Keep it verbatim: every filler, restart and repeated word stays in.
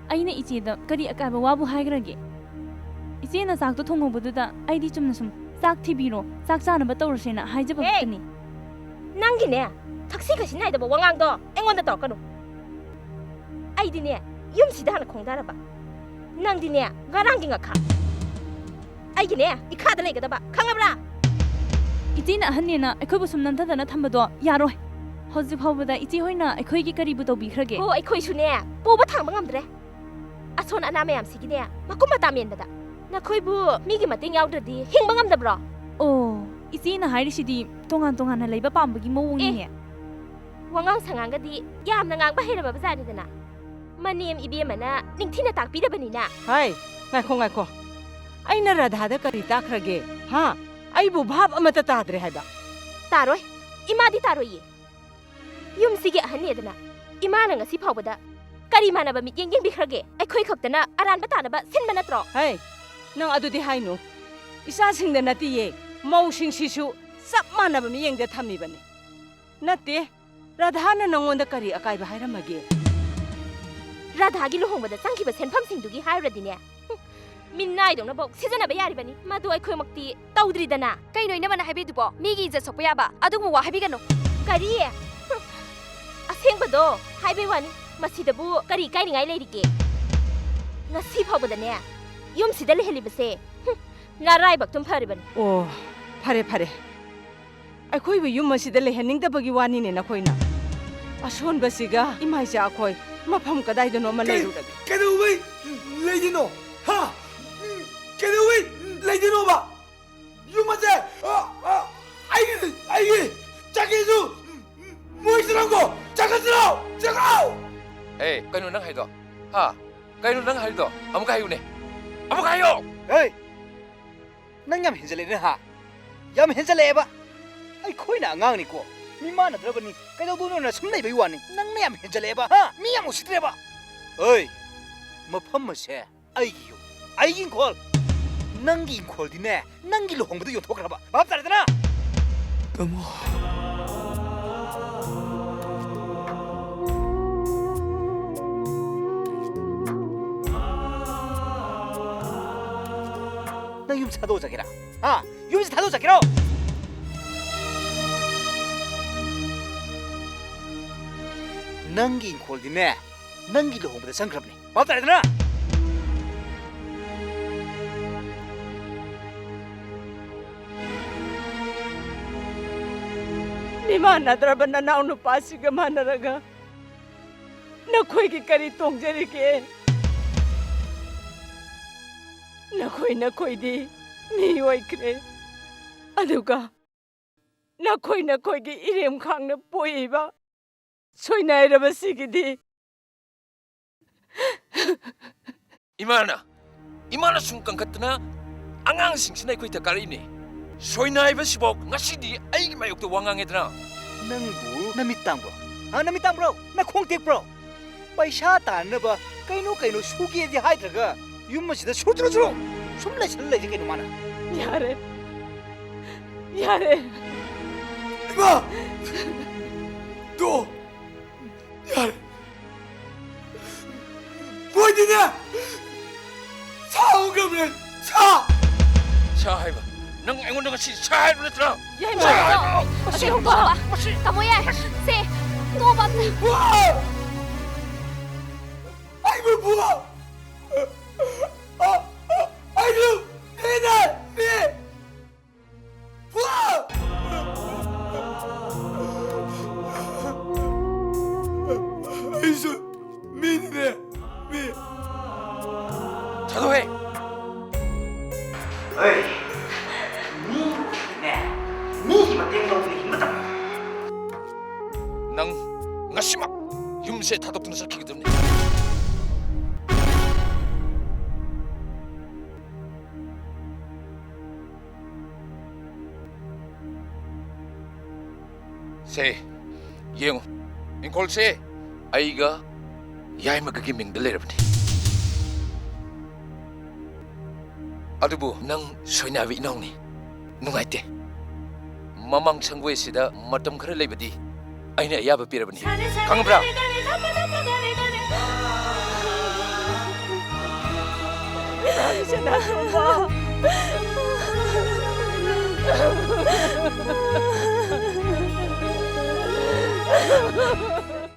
ꯑꯩꯅ ꯏꯆꯦꯗ ꯀꯔꯤ ꯑꯀꯥꯏꯕ ꯋꯥꯕꯨ ꯍꯥꯏꯈ꯭ꯔꯒꯦ? ꯏꯆꯦꯅ ꯆꯥꯛꯇꯣ ꯊꯣꯡꯍꯧꯕꯗꯨꯗ ꯑꯩꯗꯤ ꯆꯨꯝꯅ ꯁꯨꯝ ꯆꯥꯛ ꯊꯤꯕꯤꯔꯣ, ꯆꯥꯛ ꯆꯥꯅꯕ ꯇꯧꯔꯁꯦꯅ ꯍꯥꯏꯖꯕ ꯍꯦ! ꯈꯛꯇꯅꯤ꯫ ꯅꯪꯒꯤꯅꯦ, ꯊꯛꯁꯤ ꯈꯥꯁꯤ ꯅꯥꯏꯗꯕ ꯋꯥꯉꯥꯡꯗꯣ ꯑꯩꯉꯣꯟꯗ ꯇꯧꯔꯛꯀꯅꯨ꯫ ꯑꯩꯗꯤꯅꯦ, ꯌꯨꯝꯁꯤꯗ ꯍꯥꯟꯅ ꯈꯣꯡꯗꯥꯔꯕ꯫ ꯅꯪꯗꯤꯅꯦ, ꯉꯔꯥꯡꯒꯤ ꯉꯥꯈꯥ꯫ ꯑꯩꯒꯤꯅꯦ, ꯏꯈꯥꯗ ꯂꯩꯒꯗꯕ, ꯈꯪꯉꯕ꯭ꯔꯥ? ꯏꯆꯦꯅ ꯑꯍꯟꯅꯦꯅ ꯑꯩꯈꯣꯏꯕꯨ ꯁꯨꯝ ꯅꯝꯊꯗꯅ ꯊꯝꯕꯗꯣ ꯌꯥꯔꯣꯏ꯫ ꯍꯧꯖꯤꯛ ꯐꯥꯎꯕꯗ ꯏꯆꯦ ꯍꯣꯏꯅ ꯑꯩꯈꯣꯏꯒꯤ ꯀꯔꯤꯕꯨ ꯇꯧꯕꯤꯈ꯭ꯔꯒꯦ? ꯍꯣ, ꯑꯩꯈꯣꯏꯁꯨꯅꯦ, ꯄꯨꯕ ꯊꯥꯡꯕ ꯉꯝꯗ꯭ꯔꯦ꯫ ꯑꯁꯣꯟ ꯑꯅꯥ ꯃꯌꯥꯝꯁꯤꯒꯤꯅꯦ, ꯃꯀꯨꯞ ꯃꯇꯥ ꯃꯦꯟꯕꯗ꯫ ꯅꯈꯣꯏꯕꯨ ꯃꯤꯒꯤ ꯃꯇꯦꯡ ꯌꯥꯎꯗ꯭ꯔꯗꯤ ꯍꯤꯡꯕ ꯉꯝꯗꯕ꯭ꯔꯣ? ꯑꯣ, ꯏꯆꯦꯅ ꯍꯥꯏꯔꯤꯁꯤꯗꯤ ꯇꯣꯉꯥꯟ ꯇꯣꯉꯥꯟꯅ ꯂꯩꯕ ꯄꯥꯝꯕꯒꯤ ꯃꯑꯣꯡꯅꯤꯅꯦ꯫ ꯑꯦ, ꯋꯥꯉꯥꯡ ꯁꯉꯥꯡꯒꯗꯤ ꯌꯥꯝꯅ ꯉꯥꯡꯕ ꯍꯩꯔꯕ ꯖꯥꯠꯅꯤꯗꯅ꯫ ꯃꯅꯦꯝ ꯏꯕꯦꯝꯃꯅ ꯅꯤꯡꯊꯤꯅ ꯇꯥꯛꯄꯤꯔꯕꯅꯤꯅ꯫ ꯍꯥꯏ, ꯉꯥꯏꯈꯣ, ꯉꯥꯏꯈꯣ꯫ ꯑꯩꯅ ꯔꯥꯙꯥꯗ ꯀꯔꯤ ꯇꯥꯛꯈ꯭ꯔꯒꯦ? ꯍꯥ? ꯑꯩꯕꯨ ꯚꯥꯞ ꯑꯃꯠꯇ ꯇꯥꯗ꯭ꯔꯦ ꯍꯥꯏꯕ꯫ ꯇꯥꯔꯣꯏ꯫ ꯏꯃꯥꯗꯤ ꯇꯥꯔꯣꯏꯌꯦ꯫ ꯌꯨꯝꯁꯤꯒꯤ ꯑꯍꯟꯅꯦꯗꯅ ꯏꯃꯥꯅ ꯉꯁꯤ ꯐꯥꯎꯕꯗ ꯀꯔꯤ ꯃꯥꯟꯅꯕ ꯃꯤꯠꯌꯦꯡ ꯌꯦꯡꯕꯤꯈ꯭ꯔꯒꯦ? ꯑꯩꯈꯣꯏ ꯈꯛꯇꯅ ꯑꯔꯥꯟꯕ ꯇꯥꯅꯕ ꯁꯤꯟꯕ ꯅꯠꯇ꯭ꯔꯣ? ꯍꯩ, ꯅꯪ ꯑꯗꯨꯗꯤ ꯍꯥꯏꯅꯨ꯫ ꯏꯆꯥꯁꯤꯡꯗ ꯅꯠꯇꯤꯌꯦ, ꯃꯧꯁꯤꯡꯁꯤꯁꯨ ꯆꯞ ꯃꯥꯟꯅꯕ ꯃꯤꯠꯌꯦꯡꯗ ꯊꯝꯃꯤꯕꯅꯤ꯫ ꯅꯠꯇꯦ, ꯔꯥꯙꯥꯅ ꯅꯪꯉꯣꯟꯗ ꯀꯔꯤ ꯑꯀꯥꯏꯕ ꯍꯥꯏꯔꯝꯃꯒꯦ? ꯔꯥꯙꯥꯒꯤ ꯂꯨꯍꯣꯡꯕꯗ ꯆꯪꯈꯤꯕ ꯁꯦꯟꯐꯝꯁꯤꯡꯗꯨꯒꯤ ꯍꯥꯏꯔꯨꯔꯗꯤꯅꯦ, ꯍꯨꯝ, ꯃꯤꯅꯥꯏꯗꯧꯅ ꯚꯣꯛ ꯁꯤꯖꯤꯟꯅꯕ ꯌꯥꯔꯤꯕꯅꯤ꯫ ꯃꯗꯨ ꯑꯩꯈꯣꯏꯃꯛꯇꯤ ꯇꯧꯗ꯭ꯔꯤꯗꯅ꯫ ꯀꯩꯅꯣ ꯏꯅꯝꯃꯅ ꯍꯥꯏꯕꯤꯗꯨꯕꯣ? ꯃꯤꯒꯤ ꯏꯖꯠ ꯁꯣꯛꯄ ꯌꯥꯕ ꯑꯗꯨꯒꯨꯝꯕ ꯋꯥ ꯍꯥꯏꯕꯤꯒꯅꯨ꯫ ꯀꯔꯤ? ꯍꯨꯝ, ꯑꯁꯦꯡꯕꯗꯣ ꯍꯥꯏꯕꯩ ꯋꯥꯅꯤ꯫ ꯃꯁꯤꯗꯕꯨ ꯀꯔꯤ ꯏꯀꯥꯏꯅꯤꯡꯉꯥꯏ ꯂꯩꯔꯤꯒꯦ? ꯉꯁꯤ ꯐꯥꯎꯕꯗꯅꯦ, ꯌꯨꯝꯁꯤꯗ ꯂꯩꯍꯜꯂꯤꯕꯁꯦ, ꯍꯨꯝ, ꯅꯔꯥꯏꯕꯛꯇꯨꯝ ꯐꯔꯤꯕꯅꯤ꯫ ꯑꯣ, ꯐꯔꯦ, ꯐꯔꯦ꯫ ꯑꯩꯈꯣꯏꯕꯨ ꯌꯨꯝ ꯑꯁꯤꯗ ꯂꯩꯍꯟꯅꯤꯡꯗꯕꯒꯤ ꯋꯥꯅꯤꯅꯦ ꯅꯈꯣꯏꯅ꯫ ꯑꯁꯣꯟꯕꯁꯤꯒ ꯏꯃꯥ ꯏꯆꯥ ꯑꯩꯈꯣꯏ ꯃꯐꯝ ꯀꯗꯥꯏꯗꯅꯣ ꯑꯃ ꯀꯩ-, ꯂꯩꯔꯨꯔꯒꯦ꯫ ꯀꯩꯗꯧꯕꯩ ꯂꯩꯗꯣꯏꯅꯣ? ꯍꯥ? ꯀꯩꯗꯧꯕꯩ ꯂꯩꯗꯣꯏꯅꯣꯕ? ꯌꯨꯝ ꯑꯁꯦ, ꯑ, ꯑ, ꯑꯩꯒꯤ, ꯑꯩꯒꯤ꯫ ꯆꯠꯀꯦꯁꯨ ꯃꯣꯏ ꯆꯠꯂꯝꯀꯣ꯫ ꯆꯠꯈꯠꯁꯤꯔꯣ? ꯆꯠꯈꯠꯂꯣ! ꯑꯦ, ꯀꯩꯅꯣ ꯅꯪ ꯍꯥꯏꯗꯣ? ꯍꯥ? ꯀꯩꯅꯣ ꯅꯪ ꯍꯥꯏꯗꯣ? ꯑꯃꯨꯛꯀ ꯍꯥꯏꯌꯨꯅꯦ꯫ ꯑꯃꯨꯛꯀ ꯍꯥꯏꯌꯣ! ꯍꯦ! ꯅꯪ ꯌꯥꯝ ꯍꯦꯟꯖꯜꯂꯛꯑꯦꯅꯦ, ꯍꯥ? ꯌꯥꯝ ꯍꯦꯟꯖꯜꯂꯛꯑꯦꯕ꯫ ꯑꯩꯈꯣꯏꯅ ꯑꯉꯥꯡꯅꯤꯀꯣ, ꯃꯤꯃꯥꯟꯅꯗ꯭ꯔꯕꯅꯤ, ꯀꯩꯗꯧꯗꯣꯏꯅꯣꯅ ꯁꯨꯝ ꯂꯩꯕꯩ ꯋꯥꯅꯤ꯫ ꯅꯪꯅ ꯌꯥꯝ ꯍꯦꯟꯖꯜꯂꯛꯑꯦꯕ, ꯍꯥ? ꯃꯤ ꯌꯥꯝ ꯎꯁꯤꯠꯇ꯭ꯔꯦꯕ꯫ ꯑꯩ, ꯃꯐꯝ ꯑꯁꯦ ꯑꯩꯒꯤ ꯌꯨꯝ, ꯑꯩꯒꯤ ꯏꯪꯈꯣꯜ꯫ ꯅꯪꯒꯤ ꯏꯪꯈꯣꯜꯗꯤꯅꯦ, ꯅꯪꯒꯤ ꯂꯨꯍꯣꯡꯕꯗ ꯌꯣꯟꯊꯣꯛꯈ꯭ꯔꯕ꯫ ꯚꯥꯞ ꯇꯥꯔꯦꯗꯅ? ꯇꯥꯃꯣ꯫ ꯊꯥꯗꯣꯛꯆꯒꯦꯔꯥ? ꯍꯥ? ꯌꯨꯝꯁꯦ ꯊꯥꯗꯣꯛꯆꯒꯦꯔꯣ? ꯅꯪꯒꯤ ꯏꯪꯈꯣꯜꯗꯤꯅꯦ, ꯅꯪꯒꯤ ꯂꯨꯍꯣꯡꯕꯗ ꯆꯪꯈ꯭ꯔꯕꯅꯤ꯫ ꯚꯥꯞ ꯇꯥꯔꯦꯗꯅ? ꯃꯤꯃꯥꯟꯅꯗ꯭ꯔꯕ ꯅꯅꯥꯎ ꯅꯨꯄꯥꯁꯤꯒ ꯃꯥꯟꯅꯔꯒ ꯅꯈꯣꯏꯒꯤ ꯀꯔꯤ ꯇꯣꯡꯖꯔꯤꯒꯦ? ꯅꯈꯣꯏ ꯅꯈꯣꯏꯗꯤ ꯃꯤ ꯑꯣꯏꯈ꯭ꯔꯦ, ꯑꯗꯨꯒ ꯅꯈꯣꯏ ꯅꯈꯣꯏꯒꯤ ꯏꯔꯦꯝꯈꯥꯡꯅ ꯄꯣꯛꯏꯕ ꯁꯣꯏꯅꯥꯏꯔꯕꯁꯤꯒꯤꯗꯤ꯫ ꯏꯃꯥꯅ, ꯏꯃꯥꯅ ꯁꯨꯝ ꯀꯟꯈꯠꯇꯅ ꯑꯉꯥꯡꯁꯤꯡꯁꯤꯅ ꯑꯩꯈꯣꯏ ꯊꯛꯀꯥꯔꯛꯏꯅꯦ꯫ ꯁꯣꯏꯅꯥꯏꯕꯁꯤꯐꯥꯎ ꯉꯁꯤꯗꯤ ꯑꯩꯒꯤ ꯃꯥꯌꯣꯛꯇ ꯋꯥ ꯉꯥꯡꯉꯦꯗꯅ꯫ ꯅꯪꯕꯨ ꯅꯃꯤꯠ ꯇꯥꯡꯕ꯭ꯔꯣ? ꯍꯥ, ꯅꯃꯤꯠ ꯇꯥꯡꯕ꯭ꯔꯣ? ꯅꯈꯣꯡ ꯇꯦꯛꯄ꯭ꯔꯣ? ꯄꯩꯁꯥ ꯇꯥꯟꯅꯕ ꯀꯩꯅꯣ ꯀꯩꯅꯣ ꯁꯨꯒꯦꯗꯤ ꯍꯥꯏꯗ꯭ꯔꯒ ꯌꯨꯝ ꯑꯁꯤꯗ ꯁꯨꯔꯨ ꯁꯨꯔꯨ ꯁꯨꯔꯨ ꯁꯨꯝ ꯂꯩꯁꯜꯂ ꯂꯩꯁꯦ ꯀꯩꯅꯣ ꯃꯥꯅ? ꯌꯥꯔꯦ, ꯌꯥꯔꯦ꯫ ꯏꯃꯥ! ꯇꯣ! ꯌꯥꯔꯦ꯫ ꯃꯣꯏꯗꯤꯅꯦ! ꯁꯥ ꯎꯈ꯭ꯔꯕꯅꯦ! ꯁꯥ! ꯁꯥ ꯍꯥꯏꯕ? ꯅꯪ ꯑꯩꯉꯣꯟꯗ ꯉꯁꯤ ꯁꯥ ꯍꯥꯏꯕ ꯅꯠꯇ꯭ꯔꯥ? ꯌꯥꯏꯃ, ꯁꯥ ꯍꯥꯏꯕ? ꯑꯁꯤ ꯍꯣꯡꯗꯣꯛ ꯍꯥꯏꯕ? ꯇꯥꯃꯣ ꯌꯥꯏ꯫ ꯁꯦ, ꯇꯣꯛꯑꯣꯕ ꯑꯝꯇ꯫ ꯕꯨ! ꯑꯩꯕꯨ ꯕꯨ! ꯑ, ꯑ, ꯑꯩꯕꯨ ꯃꯤꯅꯦ! ꯃꯤ! ꯑꯩꯁꯨ ꯃꯤꯅꯤꯅꯦ, ꯃꯤ꯫ ꯊꯥꯗꯣꯛꯍꯦ! ꯍꯩ, ꯃꯤꯅꯦ, ꯃꯤꯒꯤ ꯃꯇꯦꯡ ꯂꯧꯗꯅ ꯍꯤꯡꯕ ꯇꯝꯃꯨ꯫ ꯅꯪ ꯉꯁꯤꯃꯛ ꯌꯨꯝꯁꯦ ꯊꯥꯗꯣꯛꯇꯨꯅ ꯆꯠꯈꯤꯒꯗꯕꯅꯤ꯫ ꯁꯦ, ꯌꯦꯡꯉꯨ, ꯏꯪꯈꯣꯜꯁꯦ ꯑꯩꯒ ꯌꯥꯏꯃꯒꯒꯤ ꯃꯤꯡꯗ ꯂꯩꯔꯕꯅꯤ꯫ ꯑꯗꯨꯕꯨ ꯅꯪ ꯁꯣꯏꯅꯥꯏꯕ ꯏꯅꯥꯎꯅꯤ꯫ ꯅꯨꯡꯉꯥꯏꯇꯦ꯫ ꯃꯃꯥꯡ ꯁꯪꯒꯣꯏꯁꯤꯗ ꯃꯇꯝ ꯈꯔ ꯂꯩꯕꯗꯤ ꯑꯩꯅ ꯑꯌꯥꯕ ꯄꯤꯔꯕꯅꯤ꯫ ꯈꯪꯕ꯭ꯔꯥ? ꯁꯅꯥꯇꯣꯝꯕ!